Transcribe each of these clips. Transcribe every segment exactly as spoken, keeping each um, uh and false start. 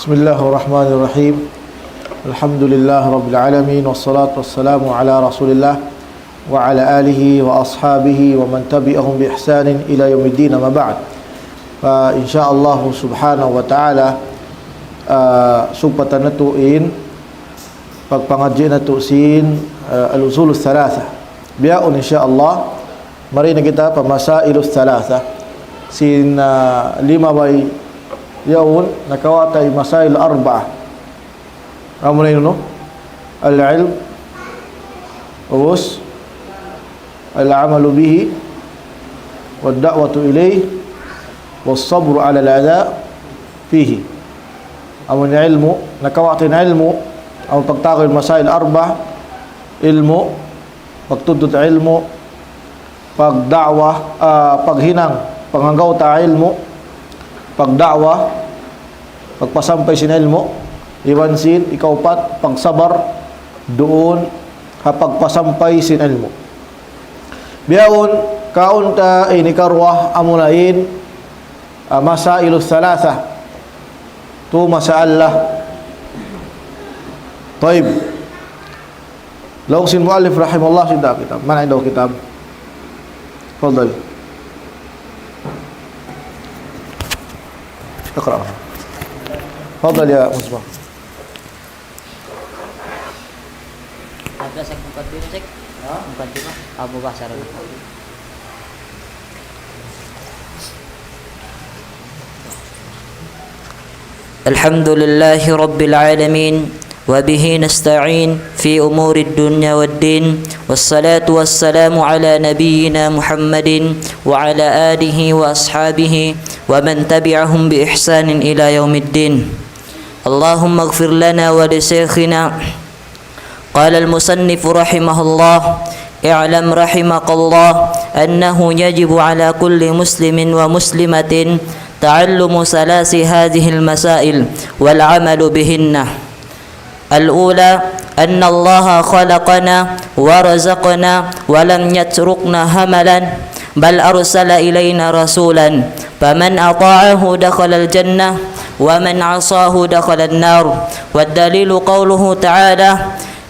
بسم الله الرحمن الرحيم. الحمد لله رب العالمين، والصلاة والسلام على رسول الله وعلى آله وأصحابه ومن تبعهم بإحسان إلى يوم الدين، أما بعد. Fa insha Allah subhanahu wa ta'ala, ah, sugpatan natu' in pagpangadji' natu' sin, ah, al-usul thalatha. Bihaun insha Allah, mari na kita pa masail thalatha. Sin, ah, lima way yaun, nakawa' ta in masail arba'a. Amu na yan, no? Al-ilm, ubus, al-amalu bihi, wad-da'watu ilayhi, was-sabru ala al-adha fihi. Amu in ilmu', nakawa' ta in ilmu', amu pagtawagun masail arba'a, ilmu', pagtuntut ilmu', pagda'wa, ah, paghinang, panganggauta ilmu', pagda'wa, pagpasampay sin ilmu', iban sin ikaupat, pagsabar duun ha pagpasampay sin ilmu'. Bihaun, kaun ta ini karuwa amuna in, ah, masailu thalatha. Tu masalah. Tayyib. Laung sin muallif rahimahullah, sida kitab. من عنده كتاب؟ تفضل. اقرأ. تفضل يا مصباح. Ada sa mukaddimah, Sheikh? Ha? Mukaddimah? Abu Basar. الحمد لله رب العالمين، وبه نستعين في أمور الدنيا والدين، والصلاة والسلام على نبينا محمد وعلى آله وأصحابه ومن تبعهم بإحسان إلى يوم الدين. اللهم اغفر لنا ولشيخنا. قال المصنف رحمه الله: اعلم رحمك الله أنه يجب على كل مسلم ومسلمة تعلم ثلاث هذه المسائل والعمل بهن. الأولى، أن الله خلقنا ورزقنا ولم يتركنا هملا، بل أرسل إلينا رسولا، فمن أطاعه دخل الجنة، ومن عصاه دخل النار. والدليل قوله تعالى: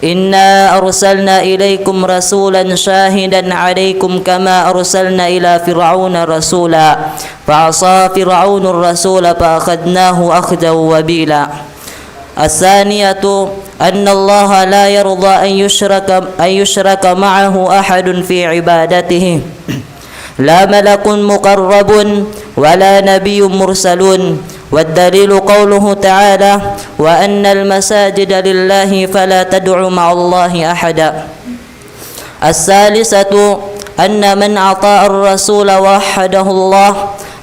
إنا أرسلنا إليكم رسولا شاهدا عليكم كما أرسلنا إلى فرعون رسولا، فعصى فرعون الرسول فأخذناه أخذا وبيلا. الثانية، أن الله لا يرضى أن يشرك، أن يشرك معه أحد في عبادته، لا ملك مقرب ولا نبي مرسل. والدليل قوله تعالى: وأن المساجد لله فلا تدعوا مع الله أحدا. الثالثة، أن من أطاع الرسول وحده الله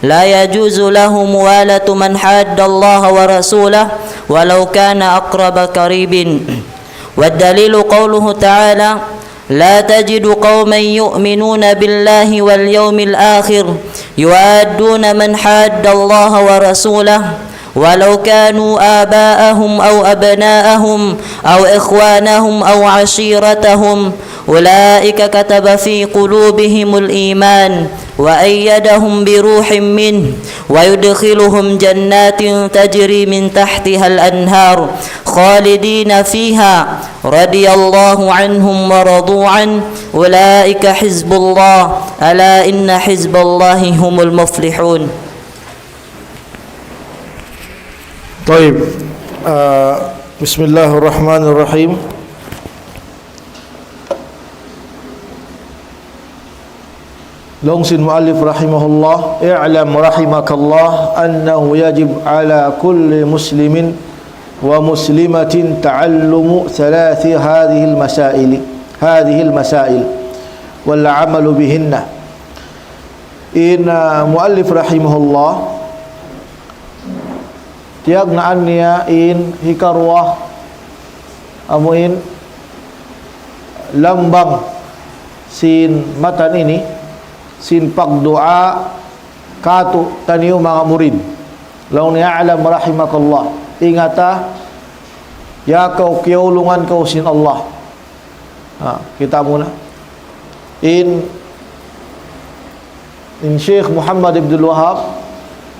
لا يجوز له موالاة من حاد الله ورسوله ولو كان أقرب قريب. والدليل قوله تعالى: لا تجد قوما يؤمنون بالله واليوم الآخر يوادون من حاد الله ورسوله ولو كانوا آباءهم أو أبناءهم أو إخوانهم أو عشيرتهم أولئك كتب في قلوبهم الإيمان وأيدهم بروح منه ويدخلهم جنات تجري من تحتها الأنهار خالدين فيها رضي الله عنهم ورضوا عنه أولئك حزب الله ألا إن حزب الله هم المفلحون. Tayyib. Ah, bismillahirrahmanirrahim. Laung sin muallif rahimahullah, اعلم رحمك الله أنه يجب على كل مسلم ومسلمة تعلم ثلاث هذه المسائل، هذه المسائل، والعمل بهن. In, ah, muallif rahimahullah, tiyagnaan niya in hikaruwa, amu in lambang sin matan ini, sin pagduwaa kātu'niyu manga murid. Laung niya, اعلم رحمك الله. Ingata, ya kaw kiyaulungan kaw sin Allah. Ha, kita' mu na. In, in Sheikh Muhammad Abdul Wahhab,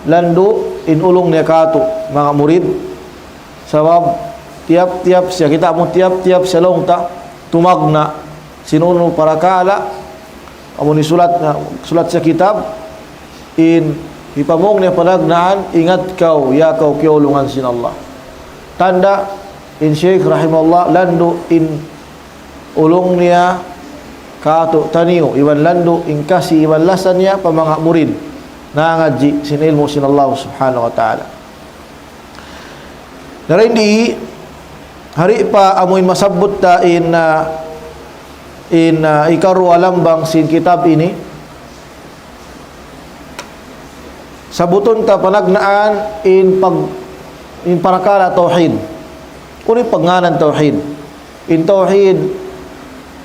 landu' in ulung niya kātu', manga murid. Sabab tiyap-tiyap siya, kita' mu, tiyap-tiyap siya laung ta tumagna' sin unu parakala', amu in sulat na, sulat sin kitab, in hipamung niya panagnaan, ingat kaw, ya kaw kiyaulungan sin Allah. Tanda', in Shaykh rahimahullah, landu' in ulung niya katu' taniyu, iban landu' in kasi iban lasa niya pa manga murid nangadji' sin ilmu' sin Allah subhanahu wa ta'ala. Dayn di, hari pa amu in masabbut ta in, ah, in, ah, ikaruwa lambang sin kitab ini. Sabbutun ta panagnaan in pag-, in parakala' tawhid. Unu in pagngānan tawhid? In tawhid,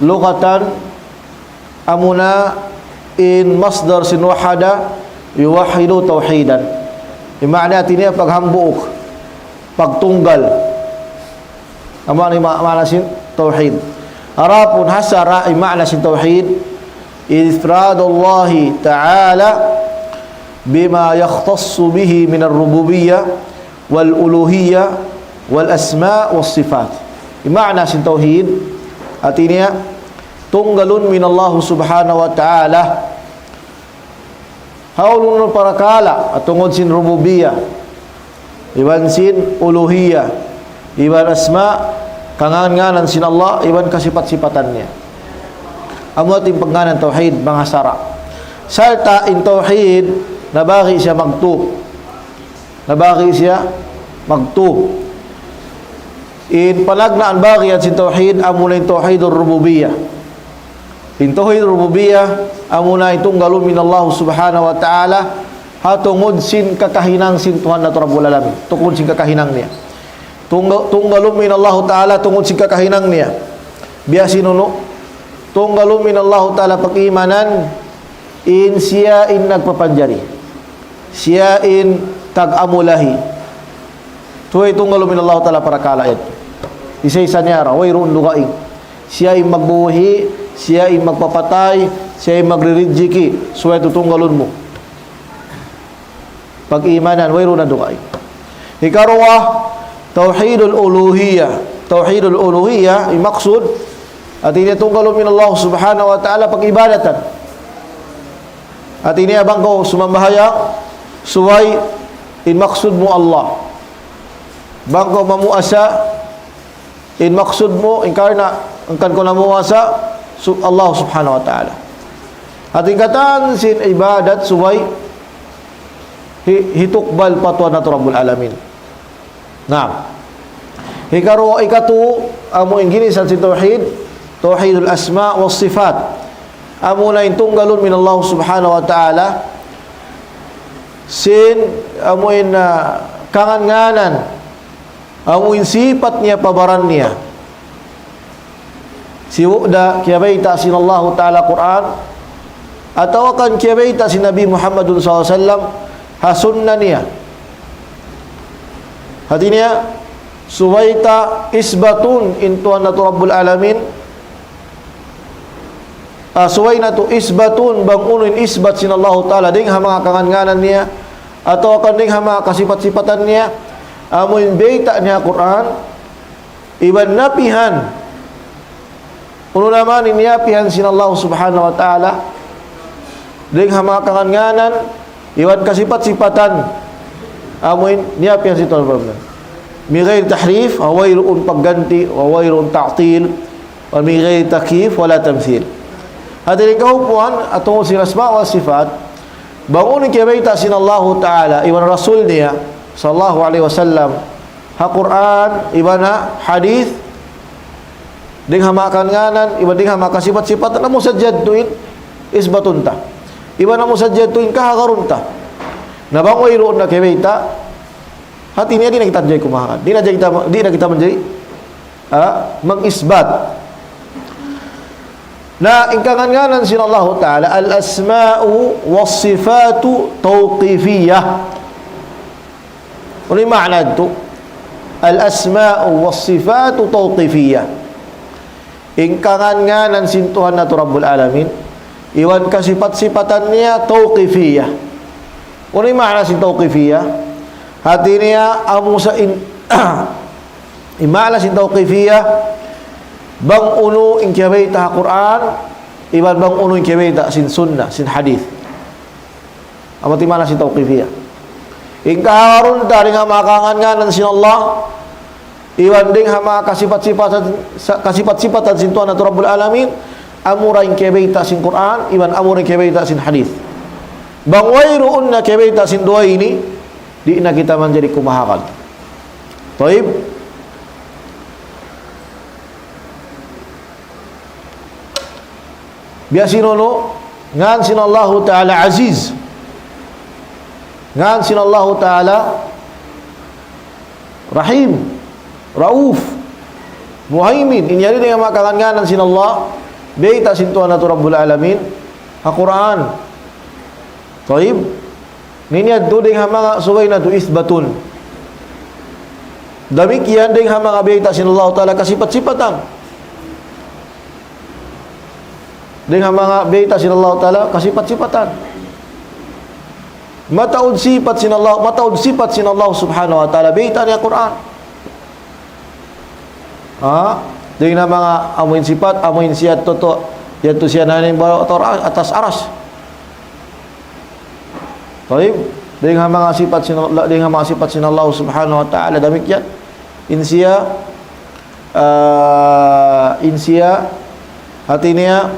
lugatan, amuna in masdar sin wahada, yuwahhidu tawhidan. In maana hāti niya paghambuuk, pagtunggal. Amu ini ma-, maana sin tawhid. Adapun ha sara', in maana sin tawhid, إفراد الله تعالى بما يختص به من الربوبية والألوهية والأسماء والصفات. In maana sin tawhid, hāti niya, tunggalun mu in Allah subhanahu wa ta'ala ha unu-unu parakala', ha tungud sin rububiyya, iban sin uluhiyya, iban asma', kangānan-ngānan sin Allah, iban kasipat-sipatan niya. Amu in pagngānan tawhid, manga sara'. Sarta' in tawhid, nabahagi' siya magtū. Nabahagi' siya magtū. In panagnaan bahagian sin tawhid, amuna in tawhidur rububiyya. In tawhid rububiyya, amuna in tunggalun mu in Allah subhanahu wa ta'ala, ha tungud sin kakahinang sin Tuhan natu' Rabbul Alamin. Tungud sin kakahinang niya. Tungga-, tunggalun mu in Allah ta'ala, tungud sin kakahinang niya. Biya' sin unu, tunggalun mu in Allah ta'ala pag-imanan, in siya in nagpapanjari. Siya in tag-amulahi. Subay tunggalun mu in Allah ta'ala parakala' yadtu. Isa-isa niya ra, wayruun dugaing. Siya in magbuhi', siya in magpapatay, siya in magririjiki. Subay yadtu tunggalun mu. Pag-imanan, wayruun na dugaing. Hikaruwa, tawhidul uluhiyya. Tawhidul uluhiyya, in maksud, hāti niya tunggalun mu in Allah subhanahu wa ta'ala pag-ibadatan. Hāti niya bang kaw sumambahayang, subay in maksud mu Allah. Bang kaw mamuasa, in maksud mu, in karna', hangkan kaw namuasa, su-, Allah subhanahu wa ta'ala. Hāti in katan sin ibadat subay hi-, hitukbal pa Tuhan natu' Rabbul Alamin. Naam. Hikaruwa, hikatū, amu in ginisan sin tawhid, tawhidul asma wa sifat. Amuna in tunggalun mu in Allah subhanahu wa ta'ala, sin, amu in, ah, kangānan-ngānan, amu in sipat niya pa baran niya. Sibu' da kiyabayta' sin Allahu Ta'ala Qur'an, atawa kan kiyabayta' sin Nabi Muhammadun sallallahu alayhi wasallam ha sunna niya. Hāti niya, subay ta isbatun in Tuhan natu' Rabbul Alamin, ah, subay natu' isbatun bang unu in isbat sin Allahu Ta'ala dayn ha manga kangānan-ngānan niya, atawa kan dayn ha manga kasipat-sipatan niya, amu in bayta' niya Qur'an, iban napihan. Unu naman in niyapihan sin Allah subhanahu wa ta'ala, dayn ha manga kangānan-ngānan, iban kasipat-sipatan, amu in niyapihan sin Tuhan Rabbul Alamin. من غير تحريف, wayruun pagganti, وغير تعطيل, ومن غير تكييف ولا تمثيل. Hāti niya kahupuan, ha tungud sin asma wa sifat, bang unu in kiyabayta' sin Allahu Ta'ala, iban Rasul niya, sallallahu alayhi wasallam, ha Qur'an, iban ha hadith, dayn ha manga kangānan, iban dayn ha manga kasipat-sipatan, amu sadja yadtu in isbatun ta. Iban amu sadja yadtu in kahagarun ta. Na bang wayruun na kiyabayta', hāti niya di' na kita manjari kumahagar. Di' na kita, di' na kita manjari, ah, mag-isbat. Na in kangānan-ngānan sin Allahu Ta'ala, الأسماء والصفات توقيفية. Unu in maana yadtu? الأسماء والصفات توقيفية. In kangānan-ngānan sin Tuhan natu' Rabbul Alamin, iban kasipat-sipatan niya tawqifiyya. Unu in maana sin tawqifiyya? Hāti niya, amu sa in, In maana sin tawqifiyya, bang unu in kiyabayta' ha Qur'an, iban bang unu in kiyabayta' sin sunnah, sin hadith. Amu yadtu in maana sin tawqifiyya. In kahagarun ta dayn ha manga kangānan-ngānan sin Allah, iban dayn ha manga kasipat-sipatan, sa-, kasipat-sipatan sin Tuhan natu' Rabbul Alamin, amura in kiyabayta' sin Qur'an, iban amura in kiyabayta' sin hadith. Bang wayruun na kiyabayta' sin duwa ini, di' na kita manjari kumahagad. Tayyib. Biya' sin unu, ngan sin Allahu Ta'ala Aziz. Ngan sin Allahu Ta'ala Rahim, Rauf, Muhaimin. In yari dayn ha manga kangānan-ngānan sin Allah, bayta' sin Tuhan natu' Rabbul Alamin, ha Qur'an. Tayyib. Ini yadtu dayn ha manga subay natu' isbatun. Damikkiyan dayn ha manga bayta' sin Allah Ta'ala kasipat-sipatan. Dayn ha manga bayta' sin Allah Ta'ala kasipat-sipatan. Mataud sipat sin Allah, mataud sipat sin Allah Subhanahu wa Ta'ala, bayta' niya Qur'an. Ha? Dayn ha manga amuin sipat, amuin siya tutu', yadtu siya nanimbaw atas aras. Tayyib, dayn ha manga sipat sin Allah, dayn ha manga sipat sin Allah Subhanahu wa Ta'ala, damikkiyan. In siya, ah, in siya, hati niya,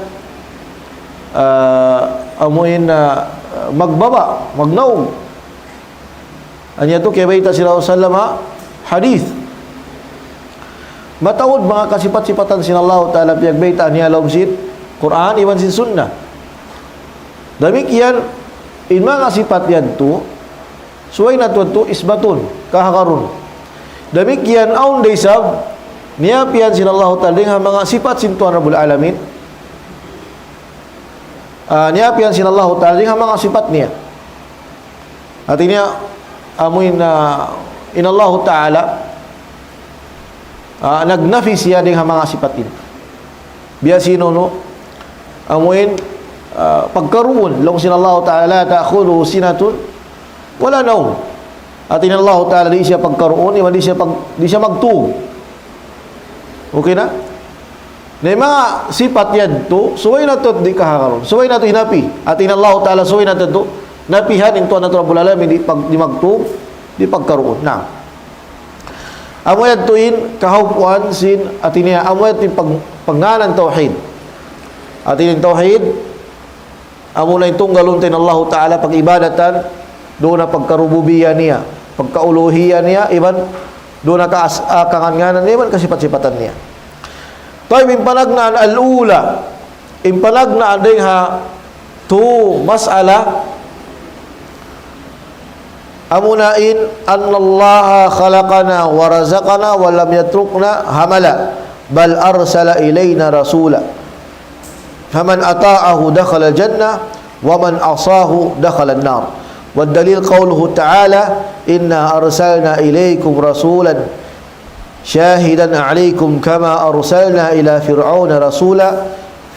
ah, amuin, ah, magbaba', magnaug. Hangkan yadtu kiyabayta' sin Rasul sallallahu alayhi wasallam ha hadith. Mataud manga kasipat-sipatan sin Allah Ta'ala piyagbayta' niya ha lawm sin Qur'an iban sin sunnah. Damikkiyan, in manga sipat yadtu, subay natu' yadtu isbatun, kahagarun. Damikkiyan awn da isab, niyapian sin Allah Ta'ala dayn ha manga sipat sin Tuhan Rabbul Alamin. Ah, niyapian sin Allah Ta'ala dayn ha manga sipat niya. Hati niya, amuin, ah, in Allahu Ta'ala, ah, nagnafi siya dayn ha manga sipat ini. Biya' sin unu, amuin, ah, pagkaruun, laung sin Allahu Ta'ala, لا تأخذه سنة ولا نوم. Hati niya Allahu Ta'ala, di' siya pagkaruun, iban di' siya pag-, di' siya magtug. Okay na? Na in manga sipat yadtu, subay natu' di' kahagarun. Subay natu' hinapi. Hati niya Allahu Ta'ala, subay natu' napihan in Tuhan natu' Rabbul Alamin, di' pag-, di' magtug, di' pagkaruun. Na. Amu yadtu in kahaupuan sin, hati niya, amu yadtu in pag-, pagngānan tawhid. Hati niya in tawhid, amuna in tunggalun ta in Allahu Ta'ala pag-ibadatan, duun na pagka-rububiyya niya, pagka-uluhiyya niya, iban duun na kaas-, ah, kangānan-ngānan niya, iban kasipat-sipatan niya. Tayyib, in panagnaan al-ula, in panagnaan dayn ha tu mas'ala, amuna in, أن الله خلقنا ورزقنا ولم يتركنا هملا، بل أرسل إلينا رسولا. فمن أطاعه دخل الجنة ومن عصاه دخل النار. والدليل قوله تعالى: إنا أرسلنا إليكم رسولا شاهدا عليكم كما أرسلنا إلى فرعون رسولا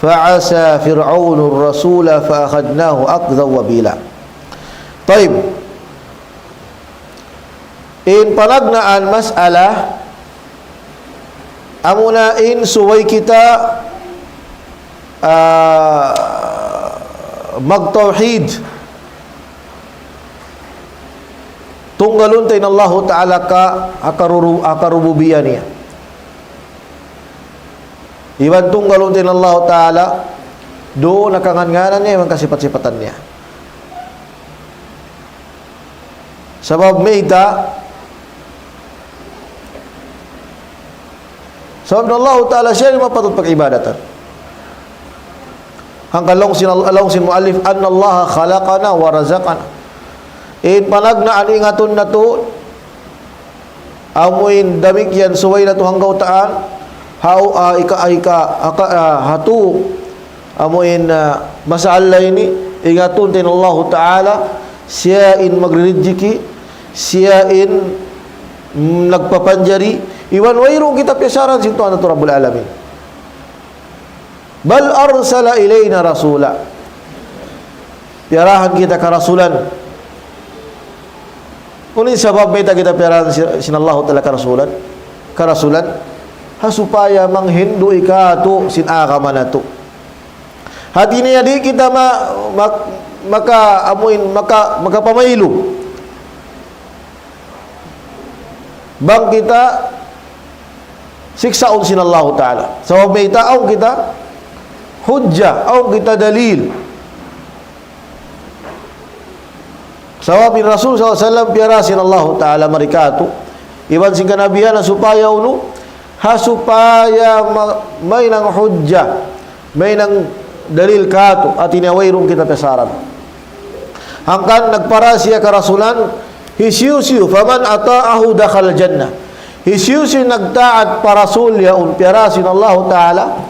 فعصى فرعون الرسول فأخذناه أخذا وبيلا. Tayyib. In panagnaan mas'ala, amuna in subay kita, ah, magtawhid. Tunggalun ta in Allahu Ta'ala ka, ha karuru-, ha karububiyya niya. Iban tunggalun ta in Allahu Ta'ala, duun na kangānan-ngānan niya, iban kasipat-sipatan niya. Sabab mayta', sabab in Allahu Ta'ala siya in mapatut pag-ibadatan. Hangkan laung sin, laung sin muallif, أن الله خلقنا ورزقنا. In panagnaan ingatun natu', amuin damikkiyan subay natu' hangkautaan, hau, ah, ika, ah, ika, aka, ah, hatu, amuin, ah, mas'ala ini, ingatun ta in Allahu Ta'ala, siya in magririjiki, siya in, mm, nagpapanjari, iban wayruun kita piyasaran sin Tuhan natu' Rabbul Alamin. بل أرسل إلينا رسولا. Piyarahan kita karasulan. Unu in sabab mayta' kita piyarahan si-, sin Allahu Ta'ala karasulan? karasulan, ha supaya manghindu' kātu' sin agama natu'. Hāti niya di' kita ma-, mak-, maka-, amuin, maka-, makapamaylu bang kita siksaun sin Allahu Ta'ala. Sabab mayta', awn kita hujja, awn kita dalil. Sabab in Rasul sallallahu alayhi wasallam piyara sin Allahu Ta'ala mari kātu', iban sin kanabihan na supaya unu, ha supaya ma-, mahinang hujja, mahinang dalil kātu', hāti niya wayruun kita piyasaran. Hangkan nagpara siya karasulan, hisiyu-siyu, فمن أطاعه دخل الجنة. Hisiyu-siyu nagtaat pa Rasul yaun piyara sin Allahu Ta'ala,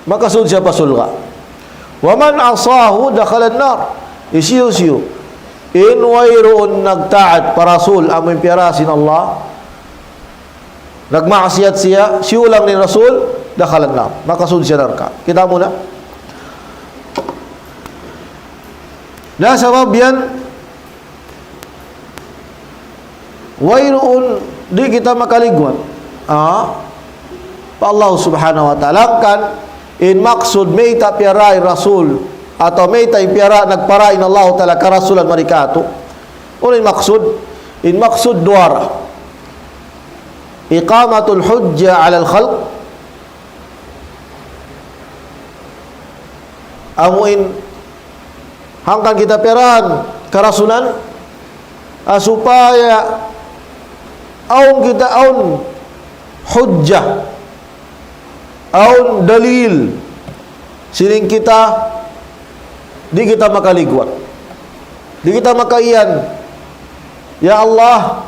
makasud siya pa surga'. ومن عصاه دخل النار. Hisiyu-siyu in wayruun nagtaat pa Rasul, amu in piyara sin Allah, nagmaksiyat siya, siyulang in Rasul, دخل النار. Makasud siya narka'. Kita' mu na? Na sabab yan, wayruun di' kita makaligwat, ah, pa Allah Subhanahu wa Ta'ala. Hangkan in maksud mayta' piyara in Rasul, atawa mayta' in piyara nagpara in Allah Ta'ala karasulan mari kātu'. Unu in maksud? In maksud duwa ra. إقامة الحجة على الخلق. Amu in hangkan kita piyarahan karasulan, ah, supaya awn kita, awn hujjah, awn dalil, sining kita, di' kita makaligwat. Di' kita makaiyan, "Ya Allah,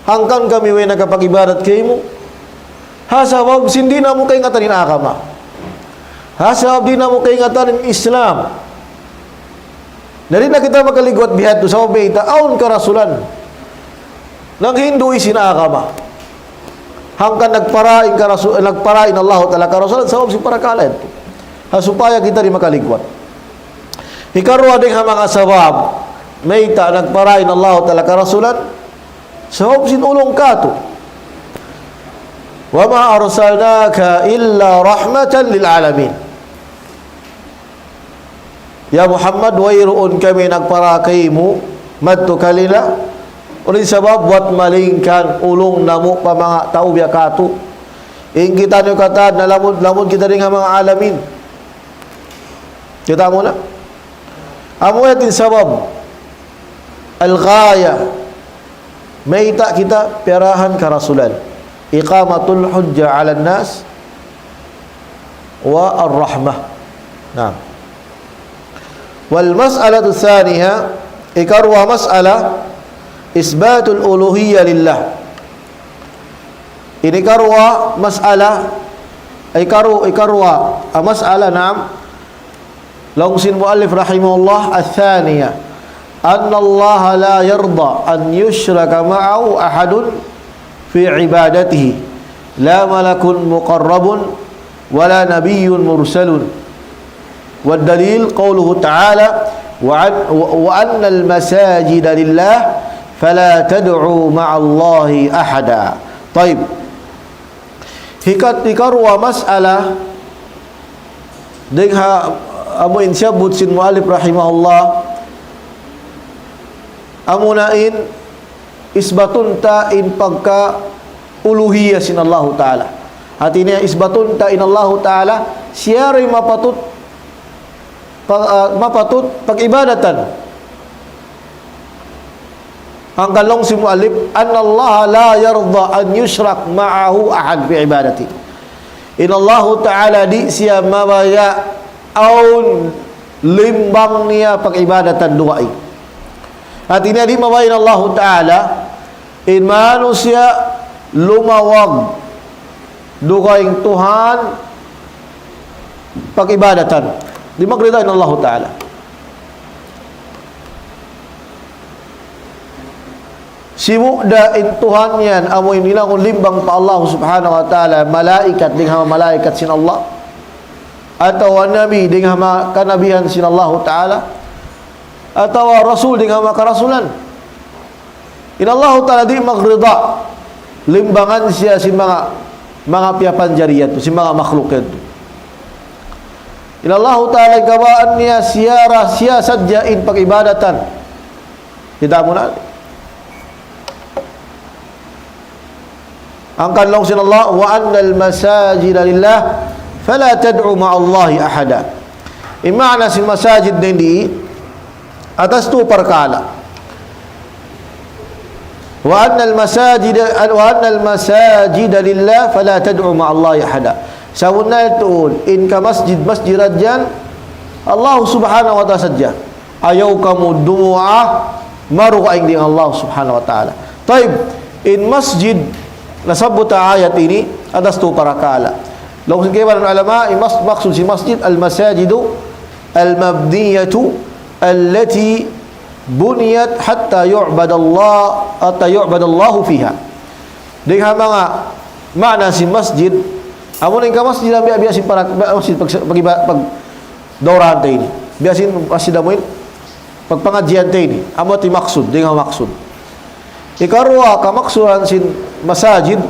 hangkan kami way nakapag-ibadat kaymu, ha sabab sin di' namu' kaingatan in agama. Ha sabab di' namu' kaingatan in Islam." Na di' na kita makaligwat bihadtu sabab mayta', awn karasulan nanghindu' sin agama. Hangkan nagpara in karasu-, nagpara in Allahu Ta'ala karasulan sabab sin parakala' yadtu. Ha supaya kita di' makaligwat. Hikaruwa dayn ha manga sabab mayta' nagpara in Allahu Ta'ala karasulan, sabab sin ulung kātu'. وما أرسلناك إلا رحمة للعالمين. Ya Muhammad, wayruun kami nagpara kaymu madtu kanila, unu in sabab, buwat malaingkan ulung namu' pa manga tau biya' kātu'. In kitaniyu katan, na lamud, lamud kita dayn ha manga alamin. Kita' mu na? Amu yan in sabab. Al-ghaya. Mayta' kita piyarahan karasulan. إقامة الحجة على الناس والرحمة. Naam. والمسألة الثانية, hikaruwa mas'ala, إثبات الألوهية لله. Ini hikaruwa mas'ala, hikaru-, hikaruwa, ah, mas'ala, naam. Laung sin muallif rahimahullah, الثانية أن الله لا يرضى أن يشرك معه أحد في عبادته، لا ملك مقرب ولا نبي مرسل. والدليل قوله تعالى: وأن، وأن المساجد لله فلا تدعوا مع الله أحدا. طيب. Hikat-, hikaruwa mas'ala, dayn ha, amu in siyabbut sin muallif rahimahullah, amuna in isbatun ta in pagka-uluhiyya sin Allahu Ta'ala. Hāti niya isbatun ta in Allahu Ta'ala, siya da in mapatut pa-, ah, mapatut pag-ibadatan. Hangkan laung sin muallif, أن الله لا يرضى أن يشرك معه أحد في عبادته. In Allahu Ta'ala di' siya mabaya' awn limbang niya pag-ibadatan dugaing. Hāti niya di' mabaya' in Allahu Ta'ala in manusiya' lumawag dugaing Tuhan pag-ibadatan. Di' magrida in Allahu Ta'ala. Sibu' da in Tuhan yan, amu in hinangun limbang pa Allah Subhanahu wa Ta'ala, malaikat, dayn ha malaikat sin Allah, atawa nabi, dayn ha kanabihan sin Allah Ta'ala, atawa rasul, dayn ha karasulan. In Allahu Ta'ala di' magrida limbangan siya sin manga, manga piyapanjari yadtu, sin manga makhluk yadtu. In Allahu Ta'ala in kabaan niya siya ra, siya sadja in pag-ibadatan. Kita' mu na. Hangkan laung sin Allah, وأن المساجد لله فلا تدعوا مع الله أحدا. In maana sin masajid na ini, atas tu parkala'. وأن المساجد، وأن المساجد لله فلا تدعوا مع الله أحدا. Sabunnal tuud, in ka masjid, masjid yan, Allah Subhanahu wa Ta'ala sadja. Ayaw kamu duwaa marugaing dayn ha Allah Subhanahu wa Ta'ala. Tayyib, in masjid, nasabbut ha ayat ini, atas tu parkala'. Laung sin kaibanan ulama, in mas-, maksud sin masjid, المساجد المبنية التي بنيت حتى يعبد الله، حتى يعبد الله فيها. Dayn ha manga maana sin masjid, amu in ka masjid, biya', biya' sin para, biya' sin pag, pag, pag, pag, dauran ta ini. Biya' sin masjid amu in, pagpangadjian ta ini. Amu in maksud, dayn ha maksud. Hikaruwa, kamaksuran sin masajid,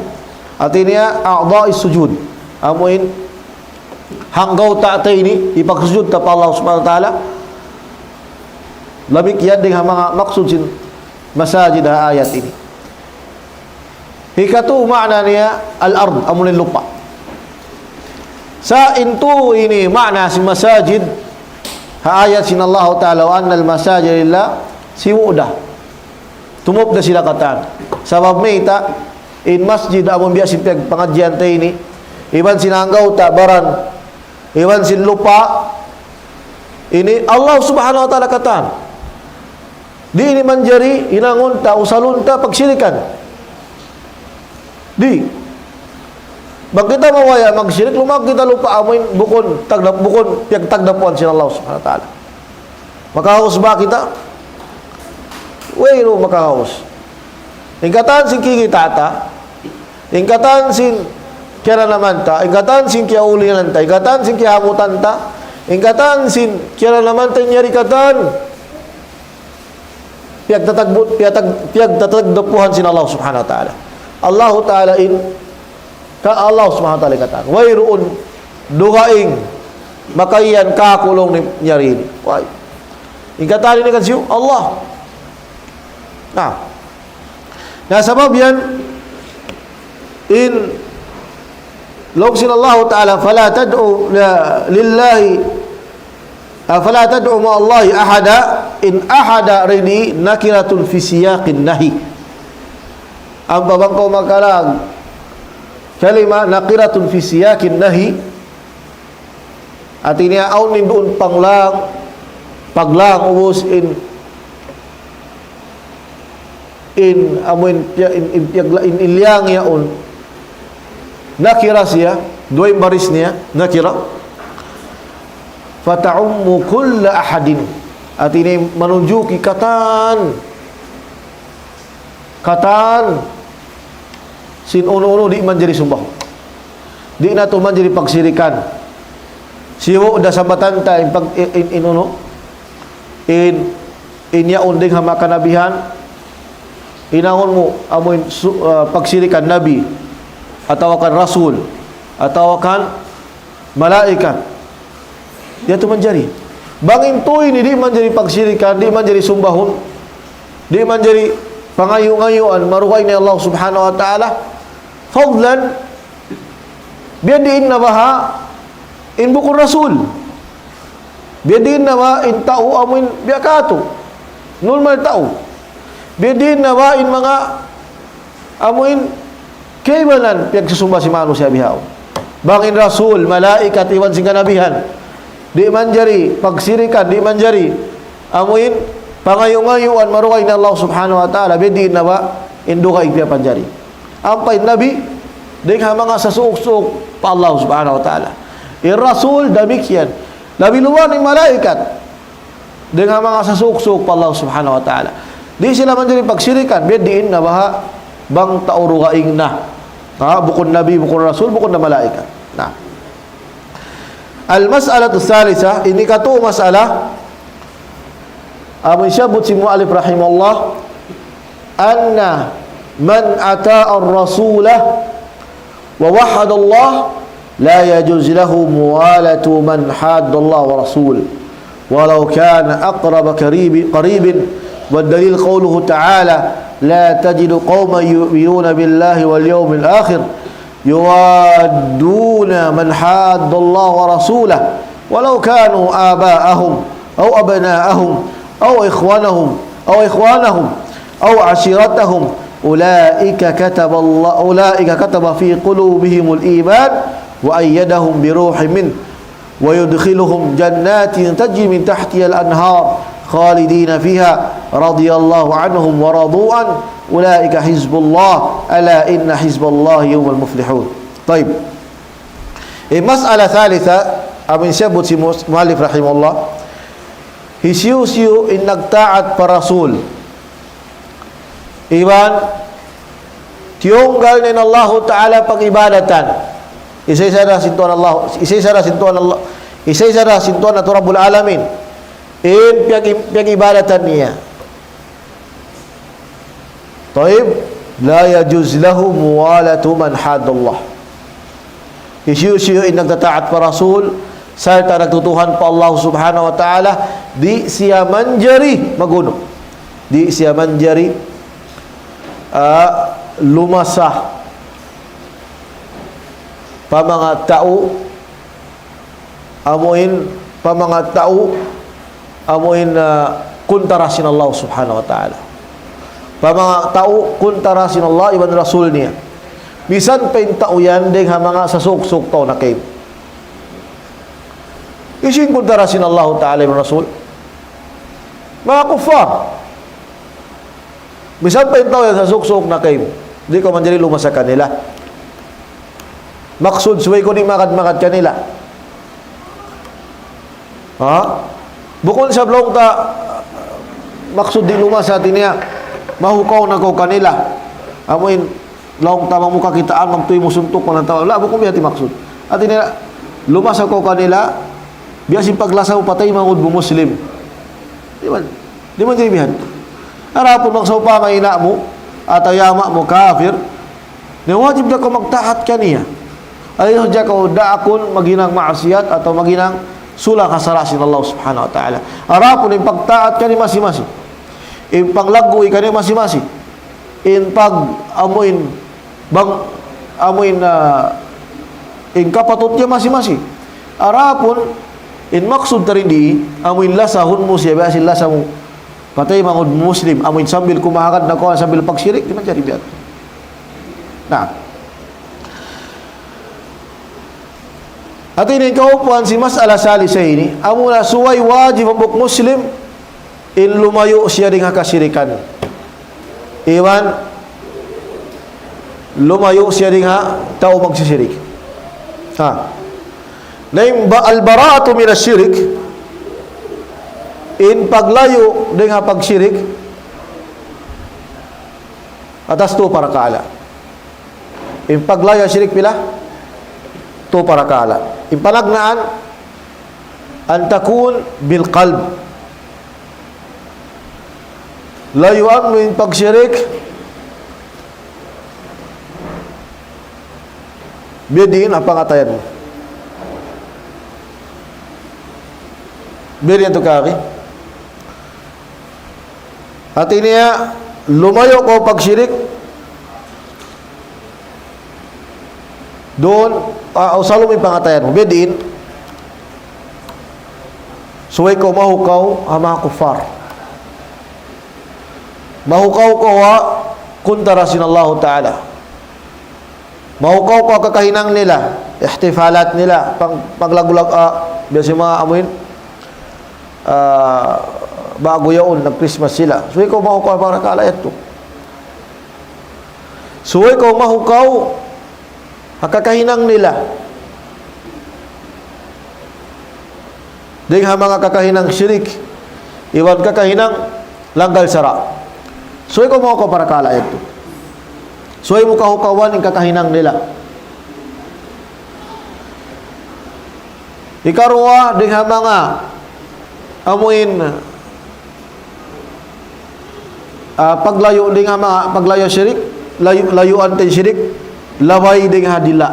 hati niya, أعضاء السجود. Amu in, anggawta' ta ini, hipagsujud ta pa Allah Subhanahu wa Ta'ala. Damikkiyan dayn ha manga maksud sin masajid ha ayat ini. Hikatu maana niya الأرض, amu in lupa'. Sa' in tu ini maana sin masajid, ha ayat sin Allah Ta'ala, وأن المساجد لله, sibu' da. Tumup da sila katan. Sabab mayta', in masjid amu in biya' sin piyagpangadjian ta ini, iban sin anggawta' baran, iban sin lupa', ini Allah Subhanahu wa Ta'ala katan. Di' ini manjari hinangun ta, usalun ta, pagsirikan. Di'. Bang kita mabaya' magsirik, lumawag kita lupa' amu in bukun tagdap-, bukun piyagtagdapuan sin Allah Subhanahu wa Ta'ala. Makahaus ba kita? Wayruun makahaus. In katan sin kikita' ta, in katan sin kiyananaman ta, in katan sin kiyaulinan ta, in katan sin kiyahamutan ta, in katan sin kiyananaman ta, in yari katan piyagtatagbu-, piyagtag-, piyagtatagdapuhan sin Allah Subhanahu wa Ta'ala. Allahu Ta'ala in, ka Allah Subhanahu wa Ta'ala katan. Wayruun dugaing makaiyan kāku' laung niya yari ini. Way. In katan ini kan siyu? Allah. Na. Na sabab yan, in laung sin Allah Ta'ala, فلا تدعوا ل-، لله، ah, فلا تدعوا مع الله أحدا, in أحدا ini نكرة في سياق النهي. Ampa bang kaw makalag kalima نكرة في سياق النهي, hati niya awn in duun panglang, paglang ubus in, in amu in piya-, in, in piyagla-, in, in liyang yaun. Nakira siya, duwa in baris niya, nakira. فتعم كل أحد. Hati niya manunjuki katan. Katan sin unu-unu di' manjari sumbahun. Di' na tuud manjari pagsirikan. Sibu' da sambatan ta in pag-, in, in, in unu. In, in yaun dayn ha manga kanabihan. Hinangun mu amu in su-, ah, pagsirikan nabi. Atawa kan rasul. Atawa kan malaikat. Di' tuud manjari. Bang in tu ini di' manjari pagsirikan, di' manjari sumbahun, di' manjari pangayu'-ngayuan, marugaing in Allah Subhanahu wa Ta'ala. Fadlan, biyadiin na baha' in bukun rasul. Biyadiin na baha' in tau amu in biya' katu'. Normal tau. Biyadiin na baha' in manga amu in kaibanan piyagsusumba sin manusiya' bihaun. Bang in rasul, malaikat, iban sin kanabihan. Di' manjari pagsirikan, di' manjari amu in pangayu'-ngayuan, marugaing in Allah Subhanahu wa Ta'ala, biyadiin na baha' in dugaing piyapanjari. Ampa in nabi, dayn ha manga sasuuk-suuk pa Allah Subhanahu wa Ta'ala. In rasul, damikkiyan. Labi luba' in malaikat. Dayn ha manga sasuuk-suuk pa Allah Subhanahu wa Ta'ala. Di' sila manjari pagsirikan, biyadiin na baha' bang tau dugaing na. Ha, bukun nabi, bukun rasul, bukun na malaikat. Na. المسألة الثالثة, ini katu' mas'ala, amu in siyabbut sin muallif rahimahullah, أن من أطاع الرسول ووحد الله لا يجوز له موالاة من حاد الله ورسوله ولو كان أقرب قريب، قريب. والدليل قوله تعالى: لا تجد قوما يؤمنون بالله واليوم الآخر يوادون من حاد الله ورسوله ولو كانوا آباءهم أو أبناءهم أو إخوانهم أو إخوانهم أو عشيرتهم أولئك كتب الله، أولئك كتب في قلوبهم الإيمان وأيدهم بروح منه ويدخلهم جنات تجري من تحتها الأنهار خالدين فيها رضي الله عنهم ورضوا عنه أولئك حزب الله ألا إن حزب الله هم المفلحون. طيب. Eh, mas'ala thalitha, amun siyabbut sin mus-, muallif rahimahullah. Hisiyu-siyu in nagtaat pa Rasul. Iban, tiyunggal niya in Allahu Ta'ala pag-ibadatan. Isa-isa da sin Tuhan Allah, isa-isa da sin Tuhan Allah, isa-isa da sin Tuhan natu' Rabbul Alamin. In piyag-, piyag-ibadatan niya. Tayyib, لا يجوز له موالاة من حاد الله. Hisiyu-siyu in nagtataat pa Rasul, sarta' nagtutuhan pa Allah Subhanahu wa Ta'ala, di' siya manjari magunu. Di' siya manjari, ah, lumasa pa manga tau, amuin pa manga tau, amuin, ah, kuntara sin Allah Subhanahu wa Ta'ala. Pa manga tau kuntara sin Allah iban Rasul niya. Misan pa in tau yan dayng ha manga sasuksuk tau na kaymu. Hisiyu in kuntara sin Allah Ta'ala iban Rasul? Manga kuffar. Misan pa in tau yan sasuksuk na kaymu. Di' kaw manjari lumasa kanila. Maksud, subay kaw di' magad-magad kanila. Ha? Bukun sa laung ta, maksud di' lumasa, hati niya, mahukaw na kaw kanila. Amuin, laung ta mamuka kitaan, magtuy mu suntuk, walang tau. La, bukun biya' hati maksud. Hati niya, lumasa kaw kanila, biya' sin paglasa mu pa taymanghud mu Muslim. Di' man, di' man jari biya' hati. Adapun magsawpama in ina' mu, atawa in ama' mu kafir, na wajib da kaw magtaat kaniya. Ayaw da kaw daakun maghinang maasiyat atawa maghinang sula' ha sara' sin Allah Subhanahu wa Ta'ala. Adapun in pagtaat kaniya masi-masi. In panglaggu' kaniya masi-masi. In pag-, amuin, bang, amuin, ah, in kapatut niya masi-masi. Adapun, in maksud dayn di, amuin lasahun mu siya, biya' sin lasa mu pa taymanghud Muslim, amuin sambil kumahagad na kaw, sambil pagsirik, di' manjari biya' hati. Na. Hati niya in kaupuan sin mas'ala salisa ini, amuna subay wajib hambuuk Muslim, in lumayu' siya dayn ha kasirikan. Iban, lumayu' siya dayn ha tau magsisirik. Ha. Na in ba-, البراءة من الشرك, in paglayu' dayn ha pagsirik, atas tu parakala'. In paglayu' ha sirik pila? Tu parakala'. In panagnaan, أن تكون بالقلب. Layuan mu in pagsirik, biya' diin ha pangatayan mu. Biya' diin tu kari. Hati niya, lumayu' kaw pagsirik, duun, ah, usalun mu in pangatayan mu. Biya' diin, subay kaw mahukaw ha manga kuffar. Mahukaw kaw ha kuntara sin Allahu Ta'ala. Mahukaw kaw ha kakahinang nila, ihtifalat nila, pang-, paglagu-lag-, ah, biya' sin manga amuin, ah, ba'gu yaun, nag-Christmas sila. Subay kaw mahukaw ha parakala' yadtu. Subay kaw mahukaw ha kakahinang nila. Dayn ha manga kakahinang sirik, iban kakahinang langgal sara'. Subay kaw mahukaw ha parakala' yadtu. Subay mu kahukawan in kakahinang nila. Ikaruwa, dayn ha manga amuin, ah, paglayu' dayn ha manga paglayu' sirik, Layu', layuan ta in shirik, labay dayn ha dila'.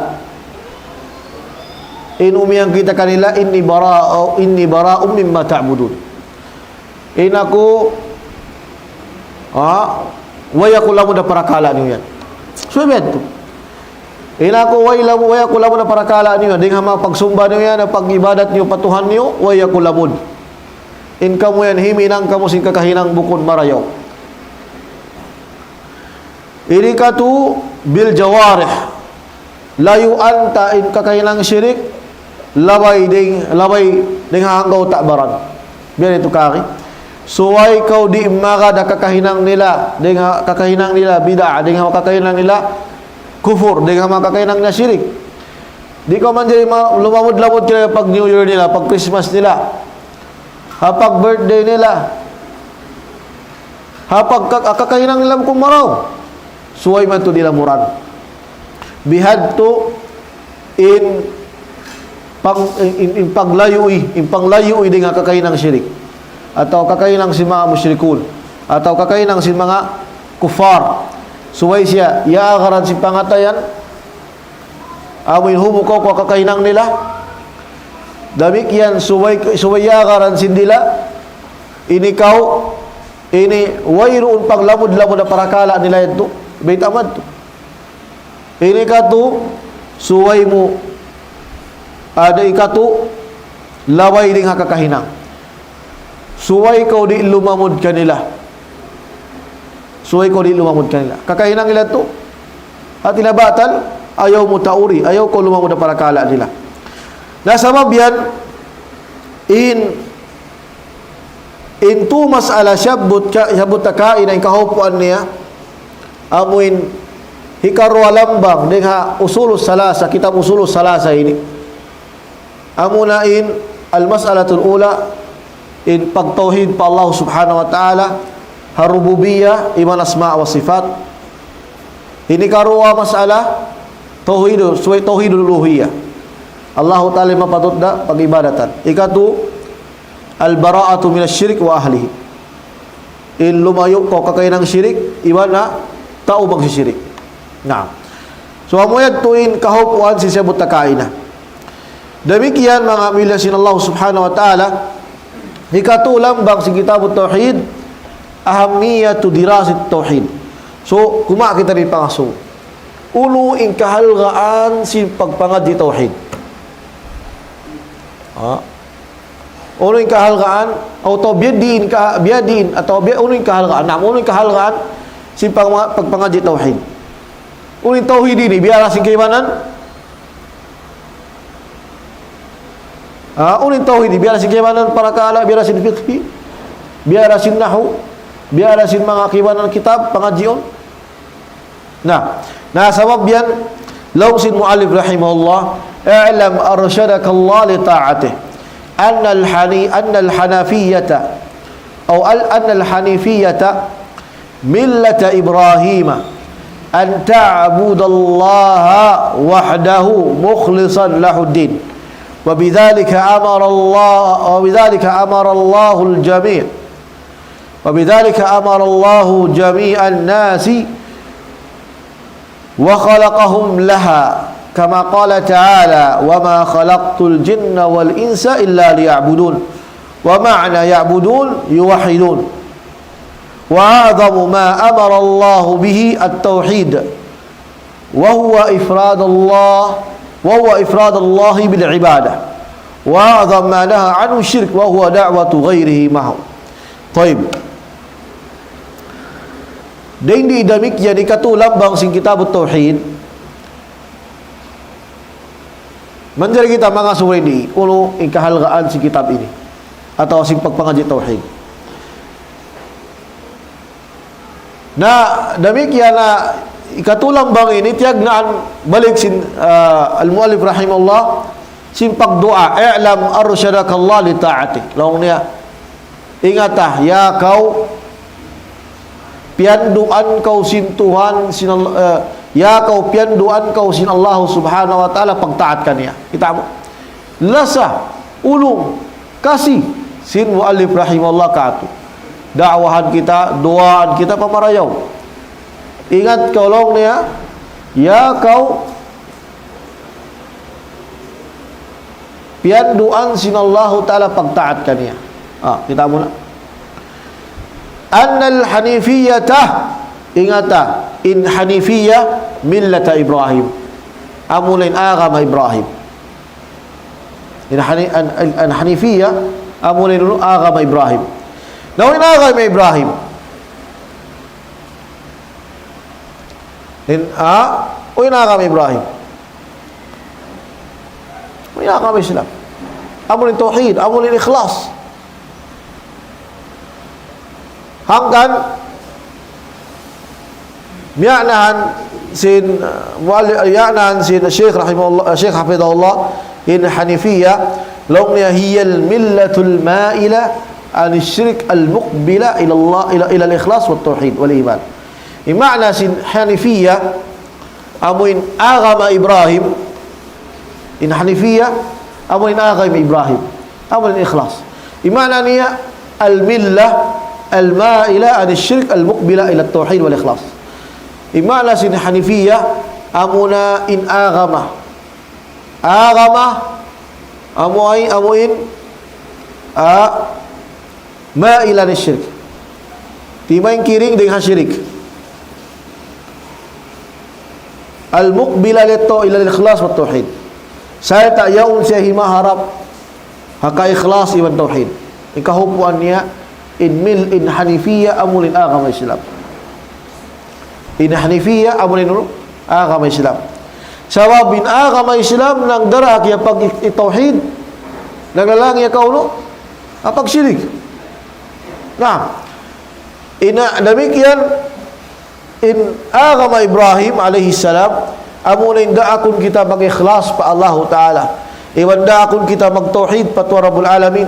In umiyan kita kanila, إني براء، إني براء مما تعبدون. In aku, ha, way aku lamud ha parakala' niyu yan. Subay biya' yadtu. In aku way lamud, way aku lamud ha parakala' niyu yan. Dayn ha manga pagsumba niyu yan, pag-ibadat niyu pa Tuhan niyu, way aku lamud. In kamu yan, huminang kamu sin kakahinang bukun marayaw. Ini katu' بالجوارح. Layuan ta in kakahinang shirik, labay dayn, labay dayn ha anggawta' baran. Biya' ditu kari. Subay kaw di' magad ha kakahinang nila, dayn ha kakahinang nila bid'a, dayn ha kakahinang nila kufur, dayn ha kakahinang nila shirik. Di' kaw manjari ma-, lumamud-lamud kanila pag New Year nila, pag Christmas nila, ha pag birthday nila, ha pag ka-, kakahinang nila bukun marayaw. Subay man tuud di' lamuran. Bihadtu in pang-, in, in, in panglayui, in panglayui dayn ha kakahinang shirik. Atawa kakahinang sin manga mushrikun. Atawa kakahinang sin manga kuffar. Subay siya, iyaagaran sin pangatayan, amu in humukaw ku ha kakahinang nila. Damikkiyan subay, subay iyaagaran sin dila. Ini kaw, ini wayruun paglamud-lamud ha parakala' nila yadtu. Bayta' madtu. Ini katu', subay mu, ada ikatu', labay dayn ha kakahinang. Subay kaw di' lumamud kanila. Subay kaw di' lumamud kanila. Kakahinang nila tu. Hati niya batal, ayaw mu tauri, ayaw kaw lumamud ha parakala' nila. Na sabab yan, in, in tu mas'ala siyabbut ka, siyabbut ta kaina in kahaupuan niya, amu in hikaruwa lambang, dayn ha Usulus Salasa, kitab Usulus Salasa ini. Amuna in al-mas'alatul ula, in pagtawhid pa Allah Subhanahu wa Ta'ala, ha rububiyya, iban asma wa sifat. Ini karuwa mas'ala, tawhid, subay tawhidul uluhiyya. Allahu Ta'ala mapatut da pag-ibadatan. Ikatu, al-bara'atu minash shirk wa ahlihi. In lumayu' kaw kakahinang shirik, iban na tau magsishirik. Na. So, amu yadtu in kahaupuan sin siyabbut ta kaina. Damikkiyan manga miyulliya sin Allah Subhanahu wa Ta'ala, hikatu lambang sin kitabut tawhid, ahamiyatu dirasit tawhid. So, kuma kita di pangasubu. Unu in kahalgaan sin pagpangadji' tawhid. Ha? Unu in kahalgaan, atawa biyadiin ka, biyadiin, atawa biya-, unu in kahalgaan, na, unu in kahalgaan, sin pag-, pagpangadji' tawhid. Unu in tawhid ini, biya' da sin kaibanan? Ha, unu in tawhid ini, biya' da sin kaibanan parakala', biya' da sin fiqh, biya' da sin nahwu, biya' da sin manga kaibanan kitab, pangadjiun. Na, na sabab yan, laung sin muallif rahimahullah, اعلم أرشدك الله لطاعته أن الحني-، أن الحنفية أو ال-، أن الحنيفية ملة إبراهيم أن تعبد الله وحده مخلصا له الدين وبذلك أمر الله، وبذلك أمر الله الجميع. وبذلك أمر الله جميع الناس وخلقهم لها، كما قال تعالى: وما خلقت الجن والإنس إلا ليعبدون. ومعنى يعبدون يوحدون. وأعظم ما أمر الله به التوحيد. وهو إفراد الله، وهو إفراد الله بالعبادة. وأعظم ما نهى عنه الشرك، وهو دعوة غيره معه. طيب. Dayn di damikkiyan hikatu lambang sin kitabut tawhid. Manjari kita mangasubu di, unu in kahalgaan sin kitab ini. Atawa sin pagpangadji' tawhid. Na, damikkiyan na, hikatu lambang ini, tiyagnaan balik sin, ah, al-muallif rahimahullah, sin pagduwaa, اعلم أرشدك الله لطاعته. Laung niya, ingata, ya kaw, piyanduan kaw sin Tuhan, sin Al-, eh, ya kaw, piyanduan kaw sin Allah Subhanahu wa Ta'ala, pagtaat kaniya. Kita' mu? Lasa, ulung, kasi, sin muallif rahimahullah katu'. Da'wahan kita, duwaan kita pa marayaw. Ingat kaw laung niya, ya kaw piyanduan sin Allahu Ta'ala pagtaat kaniya. Ah, kita' mu na. Annal hanifiyata, ingata, in hanifiyah millata Ibrahim. Amuna in agama Ibrahim. In hani-, an, an, an hanifiyah, amuna in agama Ibrahim. Na in agama Ibrahim. In, ah, in agama Ibrahim. In agama Islam. Amuna in tawhid, amuna in ikhlas. Hangkan, miya'nahan sin, uh, mualli-, miya'nahan sin Sheikh rahimahullah, uh, Sheikh hafidhahullah, in hanifiyah, laung niya hiya al-millatul ma'ila an shirk al-muqbila ila Allah, ila, ila al-ikhlas wa tawhid wal iman. In ma'na sin hanifiyah, amu in agama Ibrahim, in hanifiyah, amu in agama Ibrahim, amu in ikhlas. In ma'na niya, al-millah, al-ma'ila, an shirk, al-muqbila, ila tawhid wal ikhlas. In ma'na sin hanifiyah, amuna in agama. Agama, amu ay, amu in, ah, ma'ila an shirk. Timaingkiring dayn ha shirik. Al-muqbila ila, ila al-ikhlas wa tawhid. Sarta' yaun siya himaharap ha kaikhlas iban tawhid. In kahupuan niya, in mil-, in hanifiyah, amuna in agama Islam. In hanifiyah, amuna in agama Islam. Sabab in agama Islam, nagdara kiya pag i-, i-tawhid, naglalang ya kaunu, ah, pagshirik. Na, ina, damikkiyan, in agama Ibrahim alayhi salam, amuna in daakun kita mag-ikhlas pa Allahu Ta'ala. Iban daakun kita magtawhid pa Tuhan Rabbul Alamin.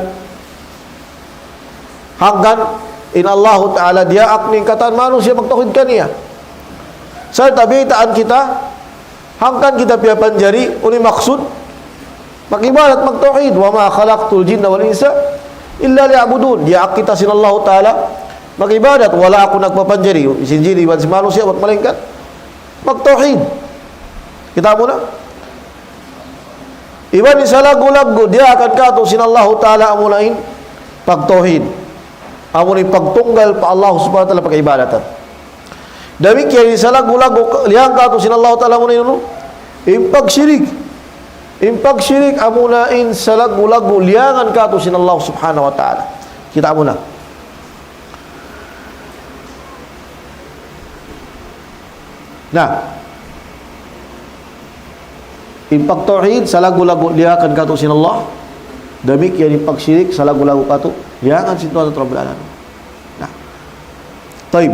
Hangkan in Allahu Ta'ala diyaak in katan manusiya' magtawhid kaniya. Sa' tabitaan kita, hangkan kita piyapanjari, unu in maksud, mag-ibadat, magtawhid. وما خلقت الجن والإنس إلا ليعبدون. Diyaak kita sin Allahu Ta'ala mag-ibadat, wala' aku nagpapanjari sin jin iban sin manusiya' bat malaingkan magtawhid. Kita' mu na? Iban in salaggu'-laggu' diyaakan kātu' sin Allahu Ta'ala amuna in pagtawhid. Amuna in pagtunggal pa Allah Subhanahu wa Ta'ala pag-ibadatan. Damikkiyan in salaggu'-laggu' liyang kātu' sin Allahu Ta'ala amuna in unu? In pagshirik. In pagshirik amuna in salaggu'-laggu' liyangan kātu' sin Allah Subhanahu wa Ta'ala. Kita' mu na. Na, in pagtawhid, salaggu'-laggu' liyakan kātu' sin Allah. Damikkiyan in pagshirik, salaggu'-laggu' kātu', liyakan sin Tuhan Rabbul Alamin. Na. Tayyib.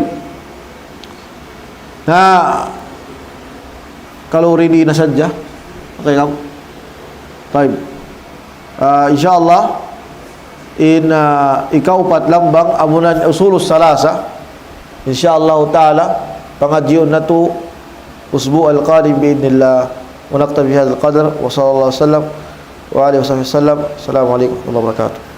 Na, kalu ini na sadja. Okay, kamu? Tayyib. Ah, insya Allah, in, ah, ikaupat lambang, amuna in Usulus Salasa. Insya Allah Ta'ala, pangadjiun natu' usbu' al-qadim bi'idhnillah. Wa naktafi bihadhal qadr. Wa sallallahu alaihi wasallam wa alihi wa sahbihi wasallam. Assalamu alaikum warahmatullahi wabarakatuh.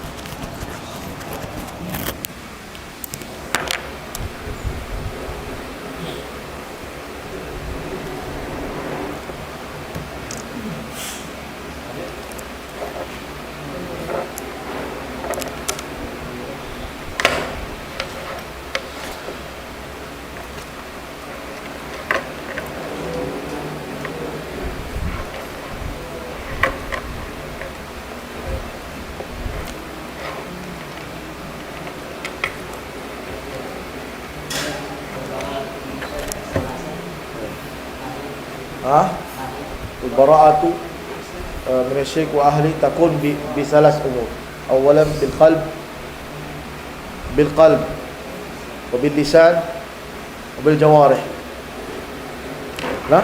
ها؟ البراءة، آه، من الشرك وأهله تكون ب-، بثلاث أمور. أولا بالقلب، بالقلب، وباللسان، وبالجوارح. Na?